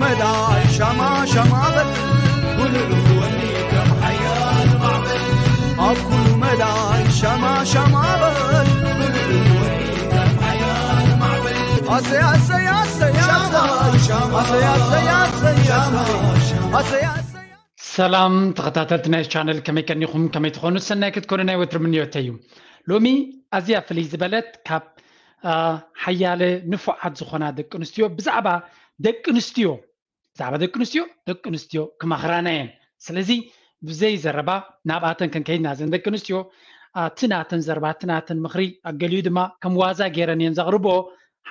መዳይ ሻማ ሻማ በል፣ ውልል ወኒ ከም ሓያል ማዕበል። ኣብ ኩሉ መዳይ ሻማ ሻማ በል፣ ውልል ወኒ ከም ሓያል ማዕበል። ኣሰይ፣ ኣሰይ፣ ኣሰይ፣ ኣሰይ፣ ኣሰይ፣ ኣሰይ፣ ኣሰይ፣ ኣሰይ፣ ኣሰይ፣ ኣሰይ። ሰላም ተኸታተልቲ ናይ ቻነል፣ ከመይ ቀኒኹም? ከመይ ትኾኑ? ሰናይ ክትኮኑ ናይ ወትሪ ምንዮተይ እዩ። ሎሚ ኣዝያ ፍልይ ዝበለት ካብ፣ አ፣ ሓያለ ንፉዓት ዝኾና ደቂ ኣንስትዮ ብዛዕባ ደቂ ኣንስትዮ፣ ብዛዕባ ደቂ ኣንስትዮ፣ ደቂ ኣንስትዮ ክመኽራና እየን። ስለዚ ብዘይ ዘረባ ናብኣተን ክንከይድና፣ እዘን ደቂ ኣንስትዮ፣ አ፣ እቲ ናተን ዘረባ፣ እቲ ናተን ምኽሪ፣ አ፣ ገሊኡ ድማ ከም ዋዛ ገይረን እየን ዘቕርቦ።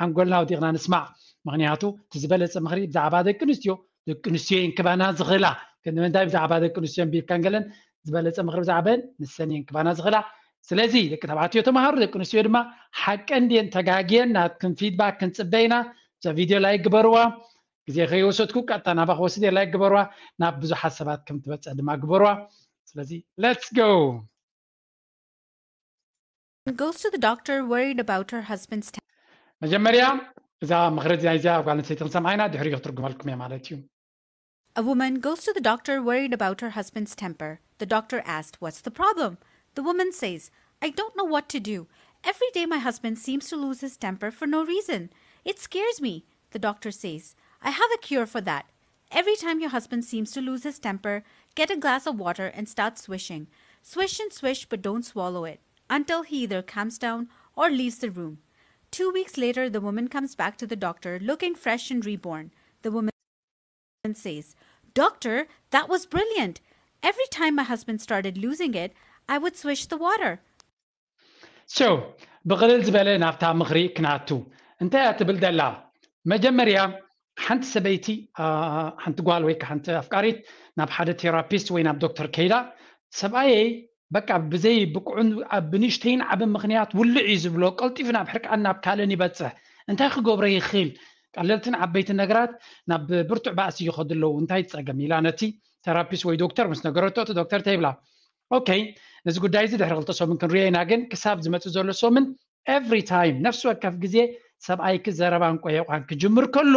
ሓንጎልና ኣውዲቕና ንስማዕ። ምኽንያቱ እቲ ዝበለጸ ምኽሪ ብዛዕባ ደቂ ኣንስትዮ፣ ደቂ ኣንስትዮ እየን ክባና ዝኽእላ። ክንዲ ምንታይ ብዛዕባ ደቂ ኣንስትዮ ኣንቢብካን ገለን ዝበለጸ ምኽሪ ብዛዕባን ንሰን እየን ክባና ዝኽእላ። ስለዚ ደቂ ተባዕትዮ ተማሃሩ፣ ደቂ ኣንስትዮ ድማ ሓቀን ድየን ተጋግየን ናትክን ፊድባክ ክንጽበ ኢና። እዛ ቪድዮ ላይክ ግበርዋ። ግዜ ከይወሰድኩ ቀጥታ ናባ ክወስድ እየ። ላይክ ግበርዋ። ናብ ብዙሓት ሰባት ከም ትበጽሕ ድማ ግበርዋ። ስለዚ let's go። Goes to the doctor worried about her husband's temper. መጀመርያ እዛ ምኽሪ እዚኣ እዚኣ ጓል ኣንስተይቲ ክንሰምዓ ኢና፣ ድሕሪኡ ክትርጉመልኩም እየ ማለት እዩ። A woman goes to the doctor worried about her husband's temper. The doctor asked, "What's the problem?" The woman says, "I don't know what to do. Every day my husband seems to lose his temper for no reason. It scares me." The doctor says, "I have a cure for that. Every time your husband seems to lose his temper, get a glass of water and start swishing. Swish and swish, but don't swallow it, until he either calms down or leaves the room." Two weeks later, the woman comes back to the doctor looking fresh and reborn. The woman says, "Doctor, that was brilliant. Every time my husband started losing it, I would swish the water." So ብቕልል ዝበለ ናብታ ምኽሪ ክናቱ። እንታይ እያ ትብል ዘላ? መጀመርያ ሓንቲ ሰበይቲ፣ አ፣ ሓንቲ ጓል ወይ ሓንቲ ኣፍቃሪት ናብ ሓደ ቴራፒስት ወይ ናብ ዶክተር ከይዳ፣ ሰብኣየይ በቃ ብዘይ ብቅዑን ኣብ ብንእሽተይን ዓብን ምኽንያት ውልዕ እዩ ዝብሎ፣ ቀልጢፉ ናብ ሕርቃን ናብ ካልእን ይበጽሕ። እንታይ ክገብሮ ይኽእል? ቀለልትን ዓበይትን ነገራት ናብ ብርቱዕ ባእሲ ይኸዱ ኣለዉ። እንታይ ጸገም? ኢላ ነቲ ቴራፒስት ወይ ዶክተር ምስ ነገረቶ፣ እቲ ዶክተር እንታይ ይብላ? ኦኬ፣ ነዚ ጉዳይ እዚ ድሕሪ ክልተ ሰሙን ክንሪኦ ኢና፣ ግን ክሳብ ዝመጽእ ዘሎ ሰሙን every time፣ ነፍሲ ወከፍ ግዜ ሰብኣይኪ ዘረባን ቆየቋን ክጅምር ከሎ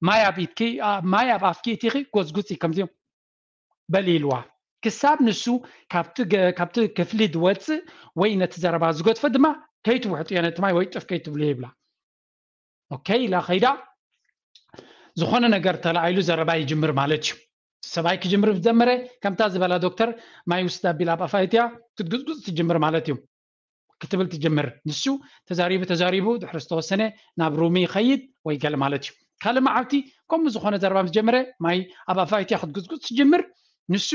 ማይ ኣብ ኢድኪ፣ አ፣ ማይ ኣብ ኣፍኪ እቲኺ ጎዝጉጺ፣ ከምዚ በሊ ኢልዋ። ክሳብ ንሱ ካብቲ ገ-፣ ካብቲ ክፍሊ ዝወጽእ ወይ ነቲ ዘረባ ዝገድፎ ድማ ከይትውሕጥዮ ነቲ ማይ ወይ ጥፍ ከይትብልዮ ይብላ። ኦኬ ኢላ ከይዳ፣ ዝኾነ ነገር ተላዒሉ ዘረባ ይጅምር ማለት እዩ። ሰብኣይ ክጅምር ምስ ጀመረ፣ ከምታ ዝበላ ዶክተር ማይ ውስድ ኣቢላ ኣብ ኣፋ ኣእትያ ክትጉጽጉጽ ትጅምር ማለት እዩ። ክትብል ትጅምር። ንሱ ተዛሪቡ ተዛሪቡ ድሕሪ ዝተወሰነ ናብ ሩሙ ይኸይድ ወይ ገለ ማለት እዩ። ካልእ መዓልቲ ከምኡ ዝኾነ ዘረባ ምስ ጀመረ፣ ማይ ኣብ ኣፋ ኣእትያ ክትጉጽጉጽ ትጅምር። ንሱ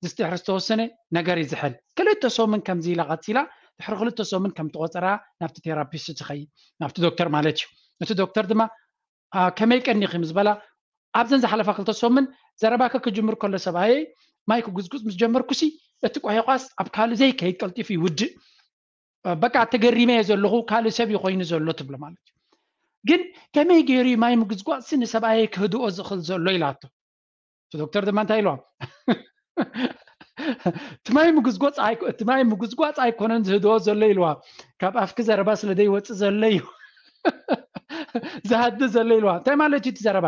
ድሕሪ ዝተወሰነ ነገር ይዝሕል። ክልተ ሰሙን ከምዚ ኢላ ቀጺላ፣ ድሕሪ ክልተ ሰሙን ከም ትቖጸራ ናብቲ ቴራፒስት ትኸይድ፣ ናብቲ ዶክተር ማለት እዩ። እቲ ዶክተር ድማ፣ "አ፣ ከመይ ቀኒኺ?" ምስ በላ፣ ኣብዘን ዝሓለፋ ክልተ ሰሙን ዘረባኪ ክጅምር ከሎ ሰብኣየይ ማይ ክጉዝጉዝ ምስ ጀመርኩሲ፣ እቲ ቆሄቋስ ኣብ ካልእ ዘይከይድ ቀልጢፉ ይውድእ። አ፣ በቃ ተገሪመ እየ ዘለኹ፣ ካልእ ሰብ እዩ ኮይኑ ዘሎ ትብሎ ማለት እዩ። ግን ከመይ ገይሩ እዩ ማይ ምጉዝጓዝሲ ንሰብኣየይ ክህድኦ ዝኽእል ዘሎ? ኢላቶ። እቲ ዶክተር ድማ እንታይ ኢልዋ? "እቲ ማይ ምጉዝጓዝ ኣይ-፣ እቲ ማይ ምጉዝጓዝ ኣይኮነን ዝህድኦ ዘሎ" ኢልዋ። "ካብ ኣፍኪ ዘረባ ስለ ዘይወጽእ ዘሎ እዩ ዝሃድእ ዘሎ" ኢልዋ። እንታይ ማለት እዩ እቲ ዘረባ?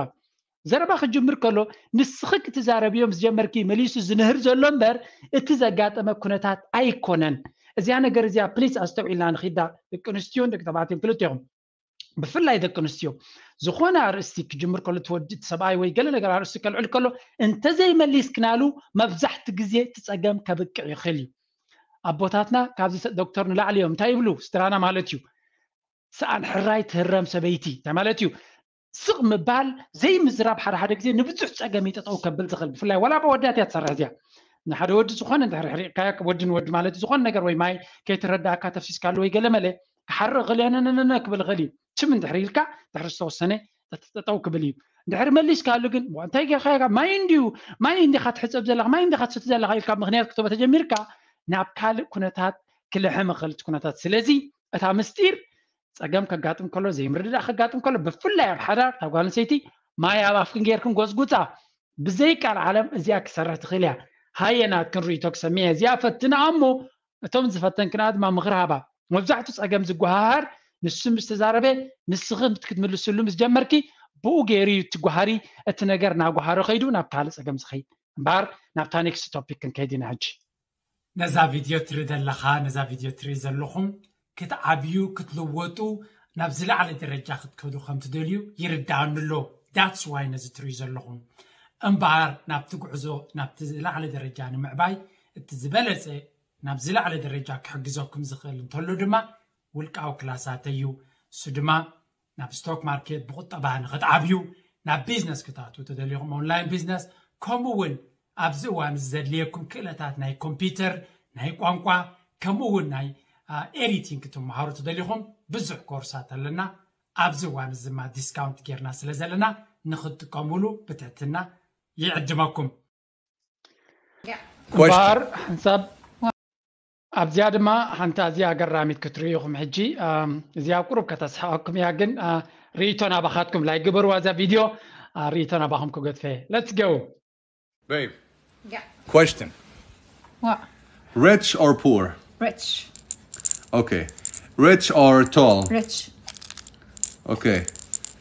ዘረባ ክጅምር ከሎ ንስኺ ክትዛረብዮ ምስ ጀመርኪ መሊሱ ዝንህር ዘሎ እምበር እቲ ዘጋጠመ ኩነታት ኣይኮነን። እዚኣ ነገር እዚኣ ፕሊስ ኣስተውዒልና ንኺዳ፣ ደቂ ኣንስትዮን ደቂ ተባዕትዮን ክልቴኹም። ብፍላይ ደቂ ኣንስትዮ ዝኾነ ኣርእስቲ ክጅምር ከሎ፣ እቲ ወዲ፣ እቲ ሰብኣይ ወይ ገለ ነገር ኣርእስቲ ከልዕል ከሎ እንተዘይመሊስክናሉ መብዛሕቲ ግዜ እቲ ጸገም ከብቅዕ ይኽእል እዩ። ኣቦታትና ካብዚ ሰ-፣ ዶክተር ንላዕሊ እዮም እንታይ ይብሉ? ስድራና ማለት እዩ። "ሰኣን ሕራይ ትህረም ሰበይቲ" እንታይ ማለት እዩ? ስቕ ምባል፣ ዘይምዝራብ ሓደ ሓደ ግዜ ንብዙሕ ጸገም እዩ ጠጠው ከብል ዝኽእል። ብፍላይ ዋላ ኣብ ኣወዳት እያ ትሰርሕ እዚኣ። ንሓደ ወዲ ዝኾነ እንድሕሪ ሕሪቕካዮ፣ ወዲ ንወዲ ማለት እዩ፣ ዝኾነ ነገር ወይ ማይ ከይትረዳእካ ተፍሲስካሉ ወይ ገለ መለ ክሓርቕ ይኽእል እዩ፣ ነነነነ ክብል ይኽእል እዩ። ችም እንድሕሪ ኢልካ ድሕሪ ዝተወሰነ ጠጠው ክብል እዩ። እንድሕሪ መሊስካሉ ግን፣ "ዋ፣ እንታይ ጌርካ ኢኻ? ማይ እንድዩ፣ ማይ እንዲኻ ትሕጸብ ዘለኻ፣ ማይ እንዲኻ ትሰቲ ዘለኻ" ኢልካ ምኽንያት ክትህቦ ተጀሚርካ ናብ ካልእ ኩነታት ክልሕም ይኽእል እቲ ኩነታት። ስለዚ እታ ምስጢር ጸገም ከጋጥም ከሎ፣ ዘይምርድዳእ ከጋጥም ከሎ፣ ብፍላይ ኣብ ሓዳር እታ ጓል ኣንስተይቲ ማይ ኣብ ኣፍክን ጌርክን ጎዝጉጻ። ብዘይ ቃል ዓለም እዚኣ ክሰርሕ ትኽእል እያ። ሃየ ናትክን ርእይቶ ክሰምዕ እየ። እዚኣ ፈትንኣ እሞ እቶም ዝፈተንክንኣ ድማ ምኽሪ ሃባ። መብዛሕትኡ ጸገም ዝጓሃሃር ንሱ ምስ ተዛረበ፣ ንስኺ ክትምልስሉ ምስ ጀመርኪ፣ ብኡ ገይሩ እዩ እቲ ጓሃሪ፣ እቲ ነገር ናብ ጓሃሪ ከይዱ ናብ ካልእ ጸገም ዝኸይድ። እምበኣር ናብታ next topic ክንከይድ ኢና ሕጂ። ነዛ ቪድዮ ትርኢ ዘለኻ፣ ነዛ ቪድዮ ትርኢ ዘለኹም ክትዓብዩ፣ ክትልወጡ፣ ናብ ዝለዓለ ደረጃ ክትከዱ ከም ትደልዩ ይርድኣኒ ኣሎ። That's why ነዚ ትርእዩ ዘለኹም። እምበኣር ናብቲ ጉዕዞ፣ ናብቲ ዝለዓለ ደረጃ ንምዕባይ፣ እቲ ዝበለጸ ናብ ዝለዓለ ደረጃ ክሕግዘኩም ዝኽእል እንተሎ ድማ ውልቃዊ ክላሳት እዩ። እሱ ድማ ናብ ስቶክ ማርኬት ብቁጠባ ንክትዓብዩ፣ ናብ ቢዝነስ ክትኣትዉ ተደሊኹም፣ ኦንላይን ቢዝነስ፣ ከምኡ እውን ኣብዚ እዋን እዚ ዘድልየኩም ክእለታት ናይ ኮምፒውተር፣ ናይ ቋንቋ፣ ከምኡ እውን ናይ ኤዲቲንግ ክትመሃሩ ተደሊኹም ብዙሕ ኮርሳት ኣለና። ኣብዚ እዋን እዚ ድማ ዲስካውንት ጌርና ስለ ዘለና ንክትጥቀሙሉ ብትሕትና ይዕድመኩም። እምበኣር ሓንሳብ ኣብዚኣ ድማ ሓንቲ ኣዝያ ኣገራሚት ክትርእዩ ኢኹም። ሕጂ እዚኣ ቁሩብ ከተስሕቐኩም እያ፣ ግን ርእይቶ ናባኻትኩም፣ ላይ ግበርዋ እዛ ቪድዮ፣ ርእይቶ ናባኹም ክገድፈ። Let's go. Babe, Yeah. Question. What? Rich or poor? Rich. Okay. Rich or tall? Rich. Okay.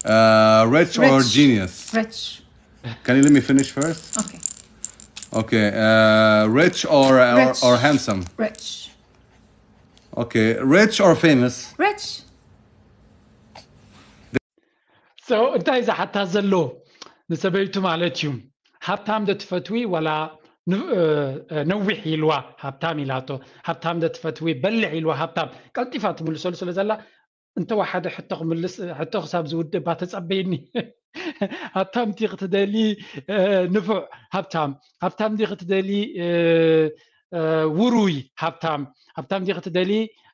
Uh, rich, or Rich. Genius? Rich. Can you let me finish first? Okay. Okay. Uh, rich or, or Rich. or handsome? Rich. Okay. Rich or famous? Rich. So እንታይ ዝሓታ ዘሎ ንሰበይቱ ማለት እዩ። ሃብታም ዶ ትፈትዊ ወላ ን- እ፣ እ፣ ነዊሕ ኢልዋ ሃብታም ኢላቶ። ሃብታም ዶ ትፈትዊ በልሕ ኢልዋ ሃብታም ቀልጢፋ ትምልሰሉ ስለ ዘላ እንተወሓደ ሕቶ ክምልስ ሕቶ ክሳብ ዝውድእ እባ ተጸበይኒ። ሃብታም ዲ ክትደሊ እ፣ ንፉዕ ሃብታም፣ ሃብታም ዲ ክትደሊ እ፣ እ፣ ውሩይ ሃብታም፣ ሃብታም ዲ ክትደሊ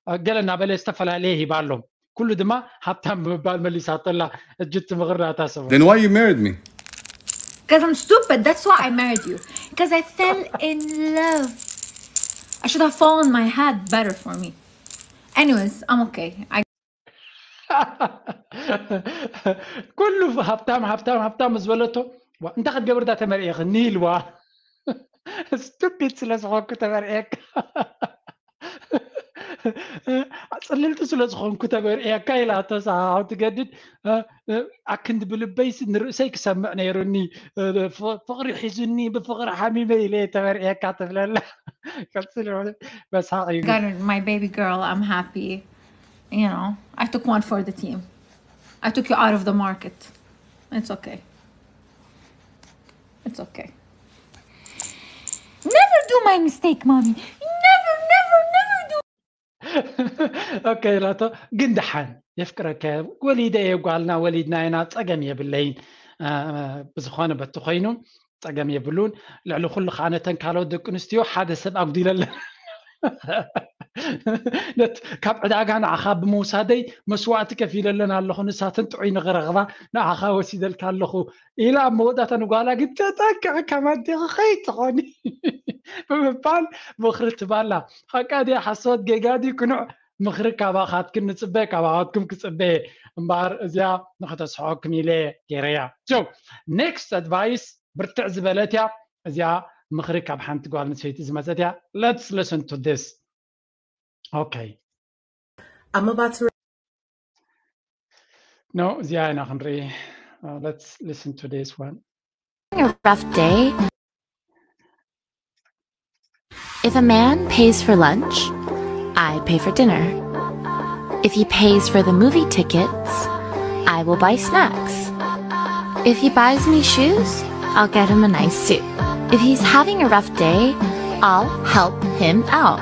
እ፣ ገለ እናበለ ዝተፈላለየ ሂባ ኣሎ። ኩሉ ድማ ሃብታም ብምባል መሊሳቶ ኣላ። እጅ ትምኽር ናታ ሰቡ Then why you married me? Because I'm stupid. That's why I married you. Because I fell in love. I should have fallen my head better for me. Anyways, I'm okay. I ኩሉ ሃብታም ሃብታም ሃብታም ምስ በለቶ ዋ፣ እንታይ ክትገብር ዳ ተመርኤኽኒ ኢልዋ። ስቱፒድ ስለ ዝኾንኩ ተመርኤካ፣ ጽልልቲ ስለ ዝኾንኩ ተመርኤካ ኢላቶ። ሳሓው ትገድድ እ፣ እ፣ ኣክንዲ ብልበይስ ንርእሰይ ክሰምዕ ነይሩኒ። እ፣ ፍ- ፍቕሪ ሒዙኒ ብፍቕሪ ሓሚመ ኢለ ተመርኤካ ትብለላ። ቀጽል መስሓቕ እዩ። got my baby girl. I'm happy. You know, I took one for the team. I took you out of the market. It's okay. It's okay. Never do my mistake, mommy. Never, never, never do. ኦኬ ኢላቶ። ግን ደሓን የፍቅረከ ወሊደ እየ ጓልና ወሊድና ኢና፣ ጸገም የብለይን። እ፣ ብዝኾነ በቲ ኮይኑ ጸገም የብሉን። ልዕሊ ኩሉ ከዓ ነተን ካልኦት ደቂ ኣንስትዮ ሓደ ሰብ ኣጉዲለለን። ነት- ካብ ዕዳጋ ንዓኻ ብምውሳደይ መስዋእቲ ከፊለለን ኣለኹ፣ ንሳተን ጥዑይ ንኽረኽባ ንዓኻ ወሲደልካ ኣለኹ ኢላ ኣብ መወዳእታ ንጓላ ግን ተጠንቀቂ ካብ ኣዴኺ ከይትኾኒ ብምባል ምኽሪ ትባላ። ሓቃ ድያ ሓሶት ጌጋ ድዩ ቅኑዕ ምኽሪ ካባኻትክን ንጽበ፣ ካባኻትኩም ክጽበ እምበኣር እዚኣ ንኸተስሕቐኩም ኢለ ገይረያ። So next advice ብርትዕ ዝበለት እያ። እዚኣ ምኽሪ ካብ ሓንቲ ጓል ኣንስተይቲ ዝመጸት እያ። Let's listen to this. Okay. I'm about to No, እዚኣ ኢና ክንርኢ። Uh, let's listen to this one. A rough day. If a man pays for lunch, I pay for dinner. If he pays for the movie tickets, I will buy snacks. If he buys me shoes, I'll get him a nice suit. If he's having a rough day, I'll help him out.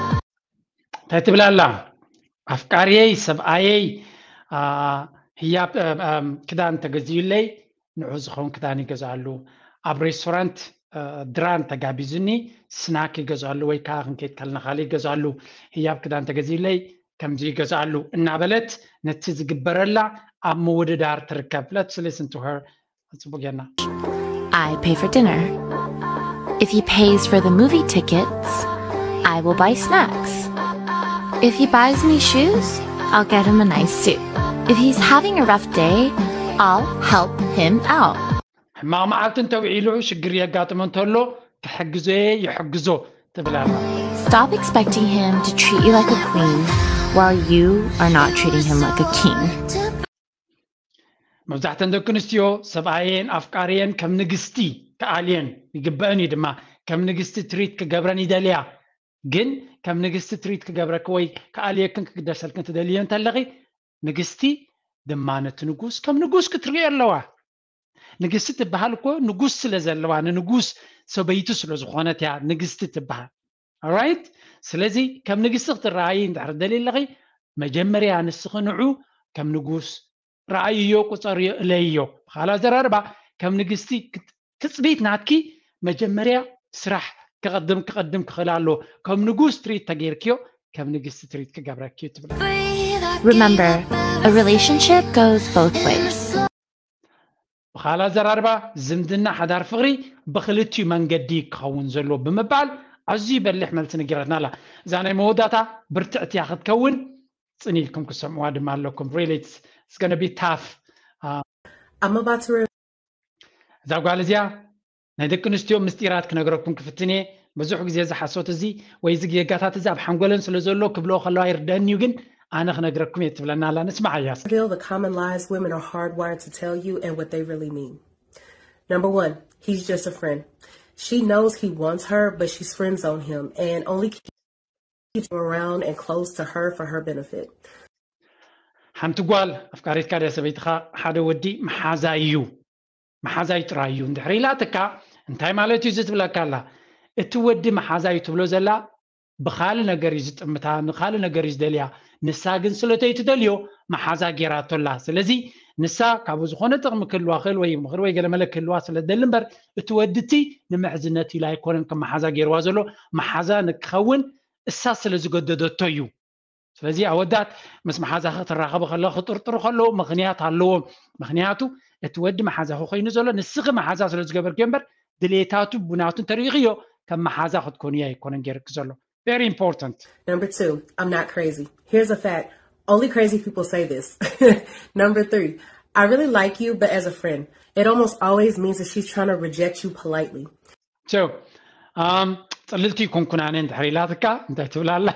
እንታይ ትብል ኣላ? ኣፍቃሪየይ ሰብኣየይ ኣ፣ ህያብ እ፣ እ፣ ክዳን ተገዚኡለይ ንዑ ዝኸውን ክዳን ይገዝኣሉ። ኣብ ሬስቶራንት እ፣ ድራን ተጋቢዙኒ ስናክ ይገዝኣሉ ወይ ከዓ ክንከይድ ከለና ካልእ ይገዝኣሉ። ህያብ ክዳን ተገዚኡለይ ከምዚ ይገዝኣሉ እናበለት ነቲ ዝግበረላ ኣብ ምውድዳር ትርከብ። Let's listen to her. ጽቡቅ ጌርና። I pay for dinner. If he pays for the movie tickets, I will buy snacks. If he buys me shoes, I'll get him a nice suit. If he's having a rough day, I'll help him out. ሕማቕ መዓልቲ እንተውዒሉ ሽግር የጋጥሞ እንተሎ ክሕግዞ ይሕግዞ ትብል ኣላ። Stop expecting him to treat you like a queen while you are not treating him like a king. መብዛሕተን ደቂ ኣንስትዮ ሰብኣየን ኣፍቃሪየን ከም ንግስቲ ክኣልየን ይግበአን እዩ ድማ። ከም ንግስቲ ትሪት ክገብረን ይደልያ። ግን ከም ንግስቲ ትሪት ክገብረኪ ወይ ክኣልየክን ክግደሰልክን ትደልዮ እንተለኺ፣ ንግስቲ ድማ ነቲ ንጉስ ከም ንጉስ ክትርእዮ ኣለዋ። ንግስቲ ትበሃል እኮ ንጉስ ስለ ዘለዋ፣ ንንጉስ ሰበይቱ ስለ ዝኾነት እያ ንግስቲ ትበሃል። ኦራይት። ስለዚ ከም ንግስቲ ክትረኣይ እንድሕር ደልየ ኣለኺ፣ መጀመርያ ንስኺ ንዑ ከም ንጉስ ረኣይዮ፣ ቁፀርዮ፣ እለይዮ። ብኻልእ ኣዘራርባ፣ ከም ንግስቲ ክት- ትፅቢት ናትኪ መጀመርያ ስራሕ ክቐድም ክቐድም ክኽእል ኣለዎ። ከም ንጉስ ትሪት ተገይርክዮ፣ ከም ንግስቲ ትሪት ክገብረኪ ትብል። Remember, a relationship goes both ways. ብኻልእ ኣዘራርባ፣ ዝምድና ሓዳር ፍቕሪ ብክልቲኡ መንገዲ ክኸውን ዘለዎ ብምባል ኣዝዩ በሊሕ መልሲ ነጊራትና ኣላ። እዛ ናይ መወዳእታ ብርትዕቲ እያ ክትከውን። ጽን ኢልኩም ክሰምዕዋ ድማ ኣለኩም። Really, it's gonna be tough. I'm about to re- እዛ ጓል እዚኣ ናይ ደቂ ኣንስትዮ ምስጢራት ክነግረኩም ክፍትን እየ። ብዙሕ ግዜ እዚ ሓሶት እዚ ወይ እዚ ጌጋታት እዚ ኣብ ሓንጎለን ስለ ዘሎ ክብልኦ ከለዋ ይርደአኒ እዩ፣ ግን ኣነ ክነግረኩም እየ ትብለና ኣላ። ንስማዓያ እስኪ። reveal the common lies women are hardwired to tell you and what they really mean. Number one, he's just a friend. She knows he wants her, but she's friend zone him and only keeps him around and close to her for her benefit. ሓንቲ ጓል ኣፍቃሪትካ ድያ ሰበይትኻ፣ ሓደ ወዲ መሓዛይ እዩ፣ መሓዛይ ጥራይ እዩ እንድሕር ኢላትካ፣ እንታይ ማለት እዩ እዚ ትብለካ ኣላ? እቲ ወዲ መሓዛይ እዩ ትብሎ ዘላ ብኻልእ ነገር እዩ ዝጥምታ፣ ንኻልእ ነገር እዩ ዝደልያ። ንሳ ግን ስለተይ ትደልዮ መሓዛ ጌራቶ ኣላ። ስለዚ ንሳ ካብኡ ዝኾነ ጥቕሚ ክህልዋ ክእል ወይ ምኽሪ ወይ ገለመለ ክህልዋ ስለ ትደሊ እምበር፣ እቲ ወዲ እቲ ንምሕዝነት ኢሉ ኣይኮነን ከም መሓዛ ጌርዋ ዘሎ። መሓዛ ንክኸውን እሳ ስለ ዝገደደቶ እዩ። ስለዚ ኣወዳት ምስ መሓዛኺ ክትራኸቢ ከለኺ ክጥርጥሩ ከለዉ ምኽንያት ኣለዎም። ምኽንያቱ እቲ ወዲ መሓዛኺ ኮይኑ ዘሎ ንስኺ መሓዛ ስለ ዝገበርክዮ እምበር ድሌታቱ ብናቱ እንተሪኢኽዮ ከም መሓዛ ክትኮንዮ ኣይኮነን ጌርኪ ዘሎ። Very important. Number two, I'm not crazy. Here's a fact. Only crazy people say this. Number three, I really like you, but as a friend, it almost always means that she's trying to reject you politely. So, um, ጽልልቲ ይኮንኩን ኣነ እንድሕር ኢላትካ እንታይ ትብል ኣላ?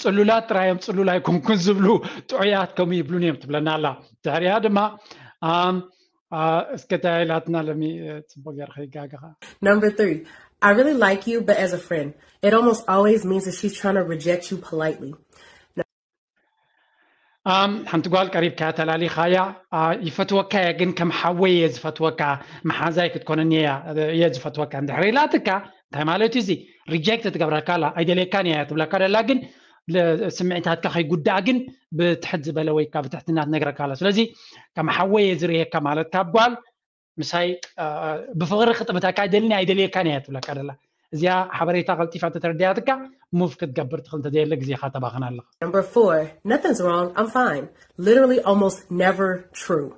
ጽሉላት ጥራይ እዮም ጽሉል ኣይኮንኩን ዝብሉ ጥዑያት ከምኡ ይብሉን እዮም ትብለና ኣላ። ድሕሪኣ ድማ um, uh, እስከ እንታይ ኢላትና ለሚ፣ ጽቡቅ ጌርካ ይጋገኻ። Number three, I really like you, but as a friend, it almost always means that she's trying to reject you politely. ኣም፣ ሓንቲ ጓል ቀሪብካ ተላሊኻያ። ኣ፣ ይፈትወካ እየ፣ ግን ከም ሓወይ እየ ዝፈትወካ፣ መሓዛይ ክትኮነኒ እያ፣ እየ ዝፈትወካ እንድሕር ኢላትካ፣ እንታይ ማለት እዩ እዚ? ሪጀክት ትገብረካ ኣላ። ኣይደልየካን እያ ትብለካ ደላ፣ ግን ለ- ስምዒታትካ ከይጉዳእ ግን ብትሕት ዝበለ ወይ ከዓ ብትሕትና ትነግረካ ኣላ። ስለዚ ከም ሓወይ እየ ዝርእየካ ማለት ካብ ጓል ምሳይ፣ ኣ፣ ብፍቕሪ ክጥምተካ ኣይደልን፣ ኣይደልየካን እያ ትብለካ ደላ። እዚኣ ሓበሬታ ቀልጢፋ እንተተረዲኣትካ፣ ሙቭ ክትገብር ትኽእል እንተዘየለ ግዜኻ ተባኽን ኣለኻ። Number four, nothing's wrong. I'm fine. Literally almost never true.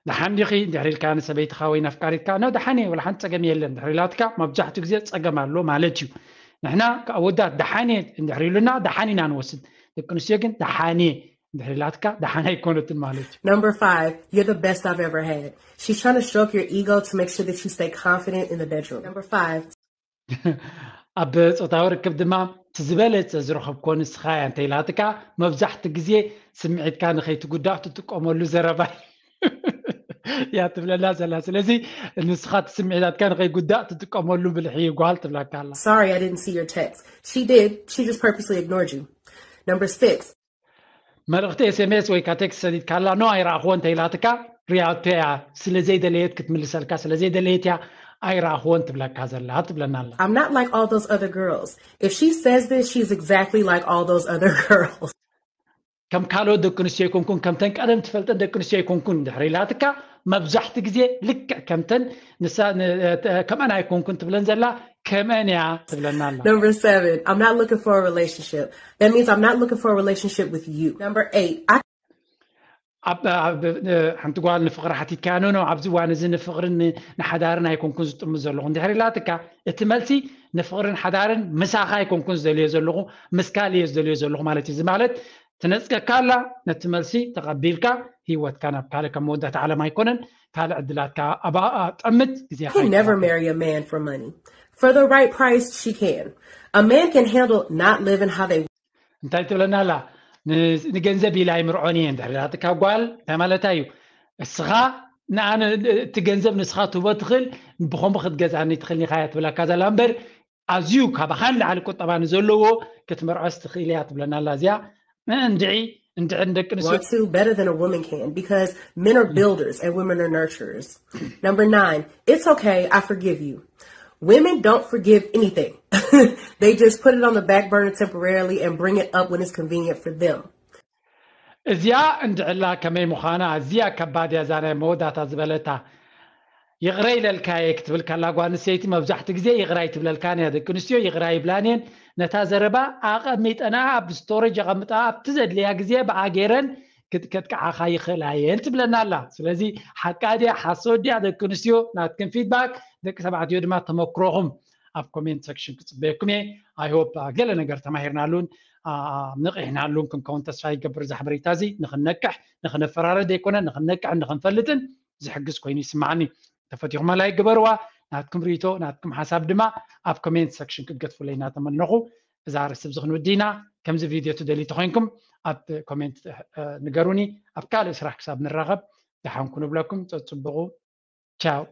ደሓን ዲኺ እንድሕር ኢልካ ንሰበይትኻ ወይ ነፍቃሪትካ፣ ኖ ደሓን እየ፣ ወላ ሓንቲ ጸገም የለን እንድሕር ኢላትካ፣ መብዛሕትኡ ግዜ ጸገም ኣሎ ማለት እዩ። ንሕና ከ ኣወዳት ደሓን እየ እንድሕር ኢሉና፣ ደሓን ኢና ንወስድ። ደቂ ኣንስትዮ ግን ደሓን እየ እንድሕር ኢላትካ፣ ደሓን ኣይኮነትን ማለት እዩ። Number five, you're the best I've ever had. She's trying to stroke your ego to make sure that you stay confident in the bedroom. Number five, ኣብ ጾታዊ ርክብ ድማ እቲ ዝበለጸ ዝረኸብኮ ንስኻ እያ እንተ ኢላትካ፣ መብዛሕትኡ ግዜ ስምዒትካ ንኸይትጉዳእ ትጥቀመሉ ዘረባ እያ ትብለና ዘላ። ስለዚ ንስኻ እቲ ስምዒታትካ ንኸይጉዳእ ትጥቀመሉ ብልሒ እዩ ጓል ትብለካ ኣላ። Sorry, I didn't see your text. She did. She just purposely ignored you. Number six, መልእኽቲ ኤስኤምኤስ ወይ ከዓ ቴክስት ሰዲድካ ኣላ፣ ኖ ኣይረኣኽዎ እንተ ኢላትካ፣ ሪኣቶ እያ፣ ስለ ዘይደለየት ክትምልሰልካ፣ ስለ ዘይደለየት እያ ኣይረኣኽዎን ትብለካ ዘላ ትብለና ኣላ። I'm not like all those other girls. If she says this, she's exactly like all those other girls. ከም ካልኦት ደቂ ኣንስትዮ ኣይኮንኩን፣ ከምተን ቀደም ትፈልጠን ደቂ ኣንስትዮ ኣይኮንኩን እንድሕር ኢላትካ፣ መብዛሕትኡ ግዜ ልክዕ ከምተን ንሳ ን- ተ- ከምአን ኣይኮንኩን ትብለን ዘላ ከምአን እያ ትብለና ኣላ። Number seven, I'm not looking for a relationship. That means I'm not looking for a relationship with you. Number eight, I ኣብ ኣብ- ሓንቲ ጓል ንፍቕሪ ሓቲትካያ፣ ኖ ኖ፣ ኣብዚ እዋን እዚ ንፍቕርን ን- ንሓዳርን ኣይኮንኩን ዝጥምት ዘለኹ እንድሕር ኢላትካ፣ እቲ መልሲ ንፍቕርን ሓዳርን ምሳኻ ኣይኮንኩን ዝደልዮ ዘለኹ፣ ምስካ ልየ ዝደልዮ ዘለኹ ማለት እዩ። እዚ ማለት ትነጽገካ ኣላ። ነቲ መልሲ ተቐቢልካ ህይወትካ ናብ ካልእ፣ ካብ መወዳእታ ዓለም ኣይኮነን፣ ካልእ ዕድላትካ ኣብኣ ጠምት፣ ግዜኻ can never ኣይትባኽን። Marry a man for money. For the right price, she can. A man can handle not living how they እንታይ ትብለና ኣላ? ን- ንገንዘብ ኢላ ኣይምርዖን እየ እንድሕር ኢላትካ ጓል እንታይ ማለታ እዩ? እስኻ ንኣነ እቲ ገንዘብ ንስኻ ትህቦ ትኽእል፣ ብኸምኡ ክትገዝኣኒ ትኽእል ኢኻ እያ ትብለካ ዘላ እምበር፣ ኣዝዩ ካባኻ ንላዕሊ ቁጠባ ንዘለዎ ክትመርዖስ ትኽእል እያ ትብለና ኣላ። እዚኣ እንድዒ እንድዒ ንደቂ ኣንስትዮ want to better than a woman can, because men are builders and women are nurturers. Number nine, it's okay, I forgive you. Women don't forgive anything. They just put it on the back burner temporarily and bring it up when it's convenient for them. እዚኣ እንድዕላ ከመይ ምዃና ኣዝያ ከባድ እያ። እዛ ናይ መወዳእታ ዝበለታ ይቕረ ኢለልካየ ክትብል ከላ ጓል ኣንስተይቲ መብዛሕትኡ ግዜ ይቕረ ኣይትብለልካን እያ። ደቂ ኣንስትዮ ይቕረ ኣይብላን እየን። ነታ ዘረባ ኣቐሚጠንኣ ኣብ ስቶሬጅ ኣቐምጠንኣ ኣብቲ ዘድልያ ግዜ ብኣ ገይረን ክጥቅዓኻ ይኽእላ እየን ትብለና ኣላ። ስለዚ ሓቃ ድያ ሓሶት ድያ? ደቂ ኣንስትዮ ናትክን ፊድባክ፣ ደቂ ተባዕትዮ ድማ ተመክሮኹም ኣብ ኮሜንት ሰክሽን ክፅበየኩም እየ። I hope ገለ ነገር ተማሂርናሉን ንቂሕናሉን ክንከውን ተስፋ ይገብር። እዚ ሓበሬታ እዚ ንክንነቅሕ ንክንፈራረድ ዘይኮነ ንክንነቅሕን ንክንፈልጥን ዝሕግዝ ኮይኑ ይስማዓኒ። ተፈቲኹማ ላይክ ግበርዋ። ናትኩም ርእይቶ ናትኩም ሓሳብ ድማ ኣብ ኮሜንት ሰክሽን ክትገድፉለይ እናተመነኹ እዛ ኣርእስቲ ኣብዚ ክንውዲ ኢና። ከምዚ ቪድዮ ትደልዩ ተኮይንኩም ኣብ ኮሜንት ንገሩኒ። ኣብ ካልእ ስራሕ ክሳብ ንራኸብ ደሓንኩ ንብለኩም። ፀፅብቑ። ቻው።